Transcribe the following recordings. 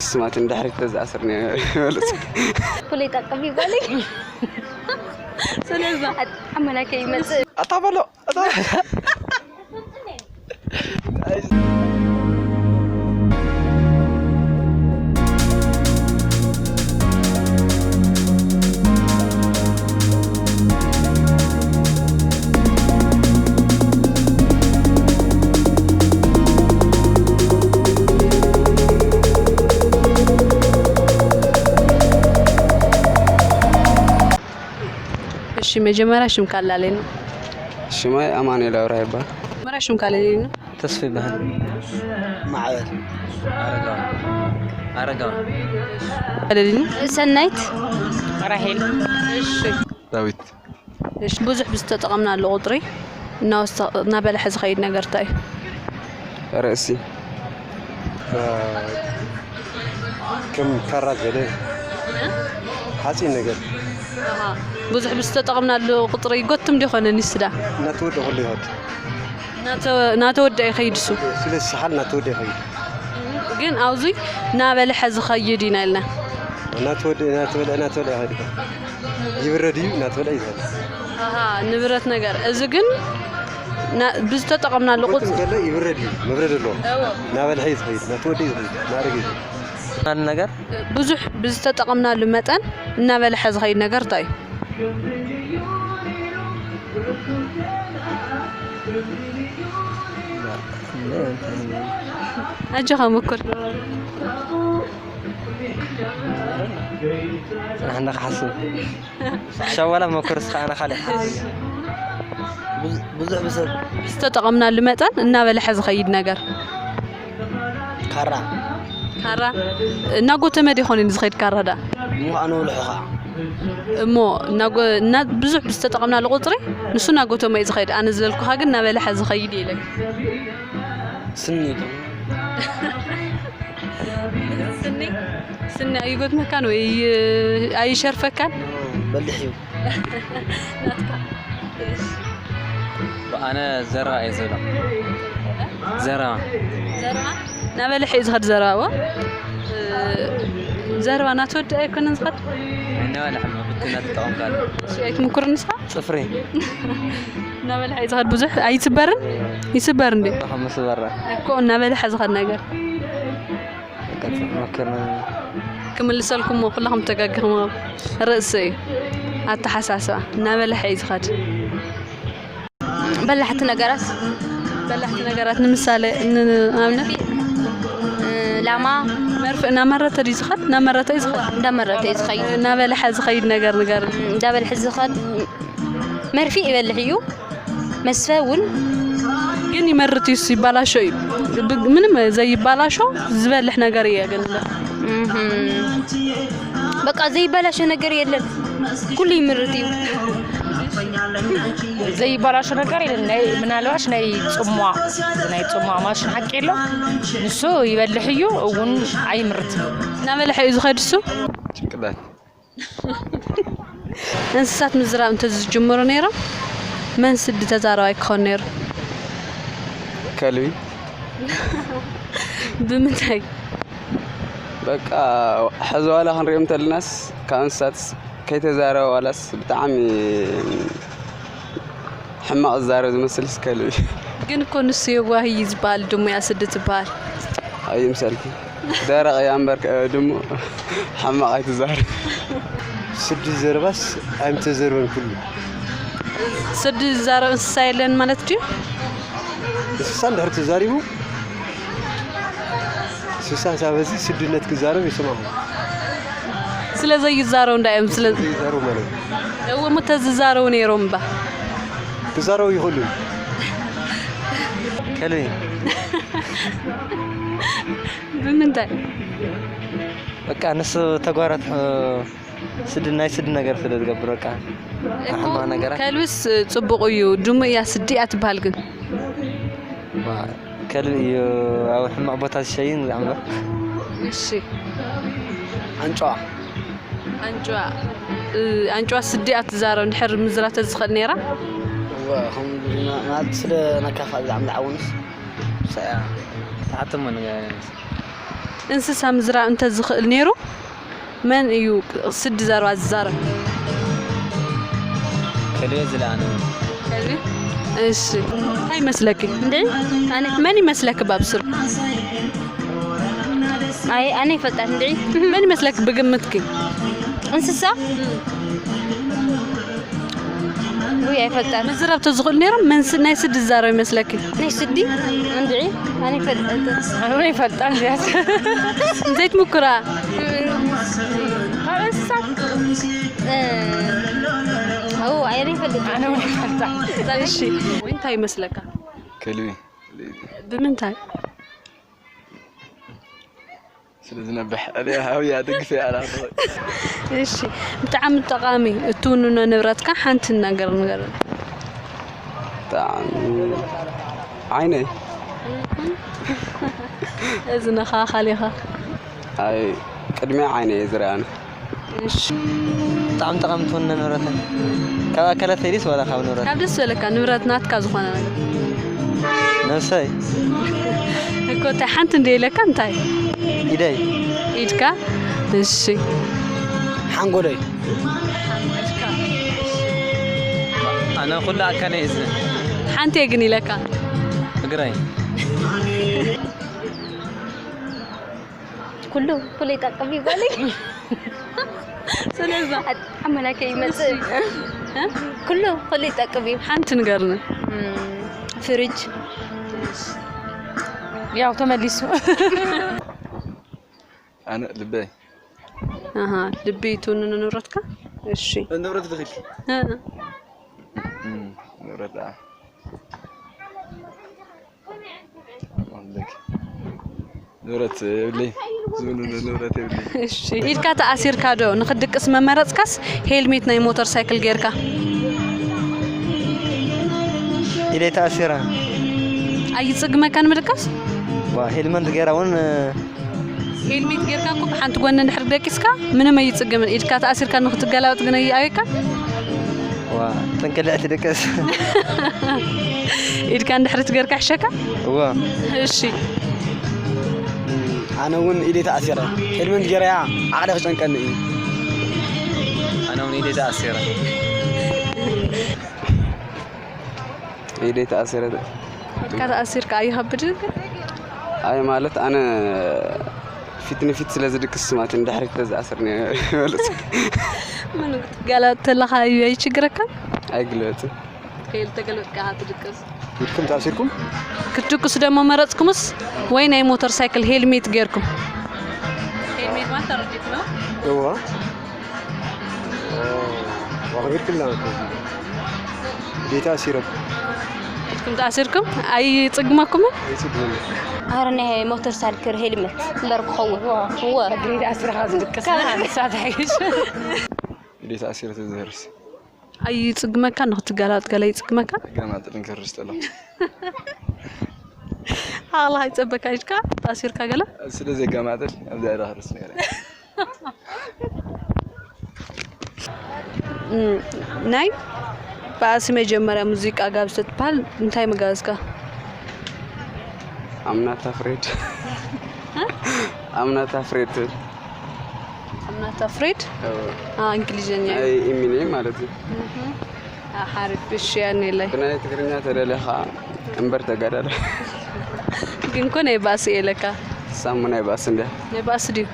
ስማት እንድሕሪ ተዝኣስር ነይረ ይበልጽ። ኩሉ ይጠቅም ይበልኝ። ስለዛ ኣመላከ ይመጽእ። ኣታ በሎ ኣታ እሺ መጀመርያ ሽምካ ኣላለና። ሽማይ ኣማኑኤል ኣብርሃ ይበሃል። መጀመርያ ሽምካ ኣለለና። ተስፋ ይበሃል። ማዕበል ኣረጋዊ ኣረጋዊ ኣለለና። ሰናይት ራሄል እሺ ዳዊት እሺ ብዙሕ ብዝተጠቐምናሉ ቁፅሪ እናወሰ- እናበለሐ ዝኸይድ ነገር እንታይ እዩ? ርእሲ ከም ካራ ገለ ሓፂን ነገር ብዙሕ ብዝተጠቐምናሉ ቁፅሪ ይጎትም ዶ ይኾነ ንስዳ? እናተወደ ኩሉ ይኸድ እናተ- እናተወደአ ይኸይድ እሱ ስለ ዝሰሓል እናተወደ ይኸይድ ግን ኣብዚ እናበለሐ ዝኸይድ ኢና ኢልና እናተወደ እናተበልዐ እናተበልዐ ይኸድ ይብረድ እዩ እናተበልዐ ይኸድ ኣሃ ንብረት ነገር እዚ ግን ና- ብዝተጠቐምናሉ ቁፅሪ ገለ ይብረድ እዩ መብረድ ኣለዎ እናበልሐ እዩ ዝኸይድ እናተወደ እዩ ዝኸይድ እናረገ እዩ ናል ነገር ብዙሕ ብዝተጠቐምናሉ መጠን እናበለሐ ዝኸይድ ነገር እንታይ እዩ? ኣጆኻ ምኩር ንሕና ክሓስብ ሻዋላ መኮርስ ከዓና ካልእ ሓስብ ብዙሕ ብሰብ ዝተጠቐምናሉ መጠን እናበለሐ ዝኸይድ ነገር ካራ ካራ እናጎተመ ዲኾነ ዝኸይድ ካራ ዳ ምዃኑ ብልሑ ከዓ እሞ እናጎ- እና ብዙሕ ብዝተጠቐምናሉ ቁፅሪ ንሱ እናጎተመ እዩ ዝኸይድ ኣነ ዝበልኩኻ ግን እናበለሐ ዝኸይድ የለን ስኒ ግን ስኒ ስኒ ኣይጎትመካን ወይ ኣይሸርፈካን በሊሕ እዩ ናትካ ኣነ ዘረባ እየ ዝብሎ ዘረባ ዘረባ ናበልሕ እዩ ዝኸድ ዘረባ እዎ ዘረባ ናተወድአ ኣይኮነን ዝኸድ እናበልሕ ብትና ትጠቐምካለ ኣይትምኩር ንስኻ ፅፍሪ ናበልሕ እዩ ዝኸድ ብዙሕ ኣይፅበርን ይፅበር እንዴ ከም ምስበራ እኮ እናበልሐ ዝኸድ ነገር መከርና ክምልሰልኩም ኩላኹም ተጋጊኹም ርእሲ እዩ ኣተሓሳስባ እናበለሐ እዩ ዝኸድ በላሕቲ ነገራት በላሕቲ ነገራት ንምሳሌ ንኣብነት ላማ መርፍእ እናመረተ ድዩ ዝኸድ እናመረተ እዩ ዝኸድ እንዳመረተ እዩ ዝኸይድ እናበለሐ ዝኸይድ ነገር ንገር እንዳበልሐ ዝኸድ መርፍእ ይበልሕ እዩ መስፈ እውን ግን ይመርት እዩ ይባላሾ እዩ ብ- ምንም ዘይባላሾ ዝበልሕ ነገር እየ ግን በቃ ዘይባላሾ ነገር የለን ኩሉ ይምርት እዩ ዘይባላሾ ነገር የለን ናይ ምናልባሽ ናይ ፅሟ ናይ ፅሟ ማሽን ሓቂ የሎ ንሱ ይበልሕ እዩ እውን ኣይምርት እናበለሐ እዩ ዝኸድ እሱ ጭንቅላት እንስሳት ምዝራብ እንተዝጅምሩ ነይሮም መን ስዲ ተዛረባይ ክኸውን ነይሩ ከልቢ ብምንታይ በቃ ሕዚ ዋላ ክንሪኦም እንተለናስ ካብ እንስሳት ከይተዛረበ ዋላስ ብጣዕሚ ሕማቕ ዝዛረብ ዝመስልስ ከልቢ ግን እኮ ንሱ የዋህ እዩ ዝበሃል ድሙ እያ ስዲ ትበሃል ኣይምሰልኪ ደረቕ እያ እምበር ድሙ ሕማቕ ኣይትዛረብ ስዲ ዘረባስ ኣይምተዘርበን ኩሉ ስዲ ዝዛረብ እንስሳ የለን ማለት ድዩ እንስሳ እንድሕር ተዛሪቡ እንስሳ ሳበዚ ስድነት ክዛረብ ይሰማሁ ስለ ዘይዛረቡ እንዳ እዮም ስለ ይዛረቡ ማለት እዩ እዎ እሞ ተዝዛረቡ ነይሮም እባ ክዛረቡ ይኽእሉ ከልቢ ብምንታይ በቃ ንሱ ተጓራት ስድ ናይ ስድ ነገር ስለ ዝገብር በቃ ሕማ ነገራት ከልብስ ጽቡቕ እዩ ድሙ እያ ስዲ እያ ትበሃል ግን ከልቢ እዩ ኣብ ሕማቕ ቦታ ዝሸይን ዝኣምበር እሺ ኣንጨዋ ኣንጭዋ እ፣ ኣንጭዋ ስዲ እያ ትዛረብ እንድሕር ምዝራተ ዝኽእል ነይራ እወ ከም ማለት ስለ ነካፋ ብዛዕባ ዝዓውንስ ሰያ ተሓተሞ ነገር እንስሳ ምዝራብ እንተዝኽእል ነይሩ፣ መን እዩ ስዲ ዘረባ ዝዛረብ? ከልቤ ዝለኣነ። ከልቢ? እሺ። እንታይ ይመስለኪ? እንዴ? ኣነ መን ይመስለኪ ብኣብስሩ? ኣይ ኣነ ይፈልጣት እንዴ? መን ይመስለኪ ብግምትኪ? እንስሳ? ውይ ኣይፈልጣት። ምዝራብ ተዝኽእል ነይሩ፣ መን ስ-፣ ናይ ስዲ ዝዛረብ ይመስለኪ? ናይ ስዲ? እንዴ? ኣነ ይፈልጣት። ኣነ ይፈልጣ እንዲያት ዘይትምኩራ? ካብ እንስሳት እ፣ ኦ ኣይ ኣነ ይፈልጥ። ኣነ እውን ይፈልጣ። እሺ። ወይ እንታይ ይመስለካ? ከልቢ ብምንታይ? ስለ ዝነብሕ እልያ ሃውያ ደግፍ ያላ። እሺ። ብጣዕሚ ጠቓሚ እትውንኖ ንብረትካ ሓንቲ ነገር ንገረኒ። ብጣዕሚ ዓይነይ እዝንኻ፣ ኣኻሊኻ። ኣይ ቅድሚያ ዓይነይ እየ ዝረኣኒ። እሺ። ብጣዕሚ ጠቓሚ ትኾንነ ንብረተይ ካብ ኣካላት ተይዲስ ዋላ ካብ ንብረት ካብ ደስ ዝበለካ ንብረት ናትካ ዝኾነ ነገር። ነብሰይ እኮ እንታይ ሓንቲ እንደ ኢለካ እንታይ? ኢደይ ኢድካ? እሺ። ሓንጎለይ ኣነ ኩሉ ኣካለይ እዚ ሓንቲ እየ ግን ኢለካ። እግረይ ኩሉ ኩሉ ይጠቅም ይባል። ስለዛ ኣመላከ ይመጽእ። ኩሉ ኩሉ ይጠቅም እዩ። ሓንቲ ንገርኒ። እም፣ ፍሪጅ ያው ተመሊሱ። ኣነ ልበይ ኣሃ፣ ልቢ ትውንኖ ንብረትካ? እሺ። ንብረት ትኽል እ፣ እም፣ ንብረት ደኣ ኣለኪ። ንብረት የብለይ ዝብሉ ንብረት የብለይ። እሺ። ኢድካ ተኣሲርካ ዶ ንኽድቅስ መመረጽካስ ሄልሜት ናይ ሞተር ሳይክል ጌርካ? ኢደይ ተኣሲራ ኣይጽግመካ ንምድቃስ? ዋ ሄልመንት ገይራ እውን ሄልሜት ጌርካ እኮ ብሓንቲ ጎኒ እንድሕር ደቂስካ ምንም ኣይጽግምን። ኢድካ ተኣሲርካ ንኽትገላበጥ ግን ኣየካ? ዋ ጥንቅልዕ ትድቅስ ኢድካ እንድሕር ትገርካ ይሕሸካ? እዋ እሺ። ኣነ እውን ኢደይ ተኣሲረ ሄልመንት ገይረያ ዓቕሊ ክጨንቀኒ እዩ። ኣነ እውን ኢደይ ተኣሲረ። ኢደይ ተኣሲረ። ኢድካ ተኣሲርካ ኣይኸብድን ግን? ኣይ ማለት ኣነ ፊት ንፊት ስለ ዝድቅስ ማለት ንድሕሪት ተዝኣስር ነይረ ይበልጽ። ምን ክትጋላበጥ ተለኻ እዩ ኣይችግረካን? ኣይግለጽን። ከይል ተገልበጥካ ትድቅስ። ኢድኩም ተኣሲርኩም? ክትድቅሱ ደሞ መረጽኩምስ ወይ ናይ ሞተር ሳይክል ሄልሜት ጌርኩም? ሄልሜት ማለት ተረዲት ነው። እዋ ዋኽቢርክልና ኢደይ ተኣሲረ። ኢድኩም ተኣሲርኩም ኣይጽግመኩምን? ኣይጽግመኒ። ኣረ ናይ ሞተር ሳይክል ሄልመት እምበር ክኸውን እወ ግሪድ ኣስርኻ ዝድቅስ ንሳ ትሕይሽ። ኢደይ ተኣሲረ ተዝህርስ ኣይጽግመካ ንኽትጋላጥ ገለ ይጽግመካ? ገማጥልን ክህርስ ጠሎ ኣላ ኣይጸበካ ኢድካ ተኣሲርካ ገለ? ስለ ዘጋማጥል ኣብዛ ኢዳ ክርስ ነይረ። እም፣ ናይ ባእሲ መጀመርያ ሙዚቃ ጋብዝ ትበሃል እንታይ ምጋብዝካ? I'm not afraid I'm not afraid ትብል I'm not afraid? እዎ። አ፣ እንግሊዝኛ እዩ። ናይ ኢሚኔም ማለት እዩ። አ፣ ሓሪፍ። እሺ፣ ያኔ ላይ ብናይ ትግርኛ ተደሊኻ እምበር ተጋዳለ ግን እኮ ናይ ባእሲ እየ ለካ። ሳሙ ናይ ባእሲ እንድያ ናይ ባእሲ ድዩ?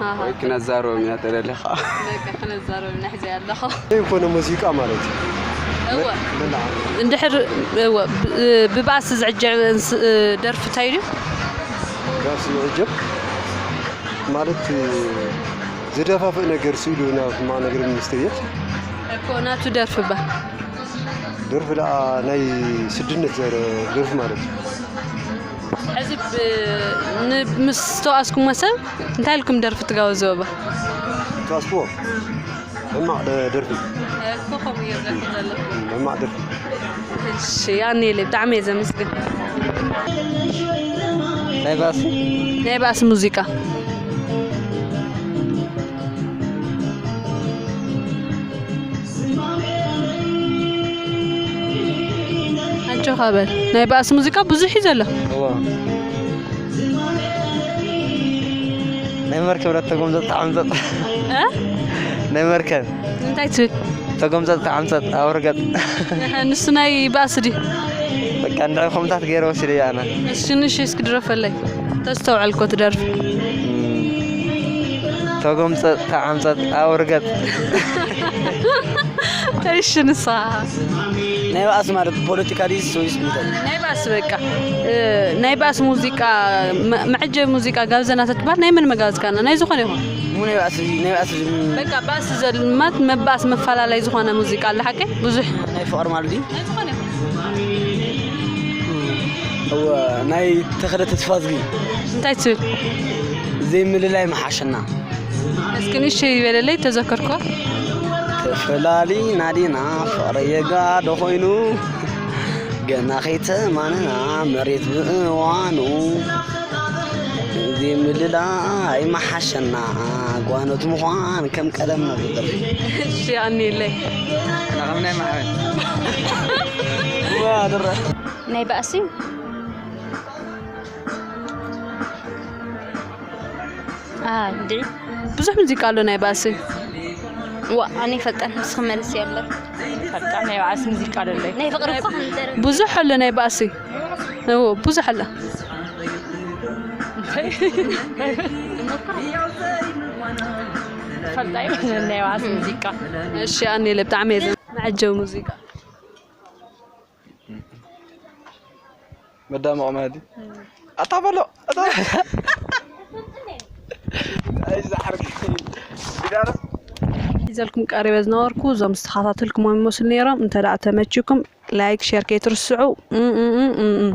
ኣሃ። ወይ ክነዛረቦም ኢና ተደሊኻ በቃ፣ ክነዛረብ ንሕዚ ኣለኹ። ይኮነ ሙዚቃ ማለት እዩ። እወ። እንድሕር እወ፣ ብ-፣ ብባእሲ ዝዕጀብ እንስ-፣ ደርፊ እንታይ ድዩ? ባእሲ ዝዕጀብ ማለት ዝደፋፍእ ነገር ስኢሉ ናብ ሕማቕ ነገር ምስትየት እኮ ናቱ ደርፊ ባ። ደርፊ ደኣ ናይ ስድነት ዘረ-፣ ደርፊ ማለት እዩ። ሕዚ ብ-፣ ን-፣ ምስ ተዋስኩሞ ሰብ እንታይ ኢልኩም ደርፊ ትጋብዝዎ ባ? ተዋስኩዎ? ሕማቕ ደ-፣ ደርፊ። እኮ ከምኡ እየ ዝረክብ ዘለኹ። ሕማቕ ደርፊ። እሺ፣ ያኔለ ብጣዕሚ እየ ዘመስግን። ናይ ባእሲ? ናይ ባእሲ ሙዚቃ። ኣጆኻ በል። ናይ ባእሲ ሙዚቃ ብዙሕ እዩ ዘሎ። እዋ ናይ መርከብ ዶ ተጎምዘጥ ተዓምዘጥ? እ? ናይ መርከብ እንታይ ትብል? ተጎምዘጥ ተዓምዘጥ ኣውርገጥ። ንሱ ናይ ባእሲ ድዩ? በቃ እንድዒ ከምታት ገይረ ወሲደ ኣነ። እሺ ንሽ እስኪ ድረፈለይ። ተስተውዐልኮ ትደርፍ። ተጎምፀጥ ተዓምፀጥ ኣውርገጥ። እሺ ንሳ ናይ ባእሲ ማለት ፖለቲካ ድዩስ ወይስ እንታይ? ናይ ባእሲ በቃ እ፣ ናይ ባእሲ ሙዚቃ መ- መዐጀቢ ሙዚቃ ጋብዘና ተትባል ናይ መን መጋብዝካና ናይ ዝኾነ ይኹን እሞ ናይ ባእሲ ናይ ባእሲ ዝም- በቃ ባእሲ ዘልማት መባእስ መፈላለይ ዝኾነ ሙዚቃ ኣለ ሓቀይ ብዙሕ ናይ ፍቕሪ ማለት ድዩ? ናይ ዝኾነ ይኹን እወ ናይ ተኽለ ተስፋዝጊ እንታይ ትብል ዘይምልላይ መሓሸና። እስኪ ንእሽተይ ይበለለይ ተዘከርኮ ተፈላሊና ዲና ፍቕሪ የጋዶ ኮይኑ ገና ከይተማንና መሬት ብእዋኑ ዘይምልላይ መሓሸና ጓኖት ምዃን ከም ቀደም ነብር እሺ ኣኒለይ ናኸም ናይ ማዕበል ናይ ባእሲ እንድዒ ብዙሕ ሙዚቃ ኣሎ ናይ ባእሲ ዋ ኣነ ይፈልጠን ንስኺ መልሲ ኣሎ ፈጣን ናይ ባእሲ ሙዚቃ ደለይ ናይ ፍቕሪ እኮ ክንደር ብዙሕ ኣሎ ናይ ባእሲ እዎ ብዙሕ ኣሎ ፈልጣ ናይ ባእሲ ሙዚቃ እሺ ኣኒለ ብጣዕሚ እየ መዐጀቢ ሙዚቃ መዳመቕ ማለት እዩ ኣታ በሎ ኣታ ኣይዛሓርክ ይዳረስ ሒዘልኩም ቀሪበ ዝነበርኩ እዞም ዝተኸታተልኩሞም ይመስሉ ነይሮም እንተ ደኣ ተመችኩም ላይክ ሼር ከይትርስዑ እም እም እም እም እም።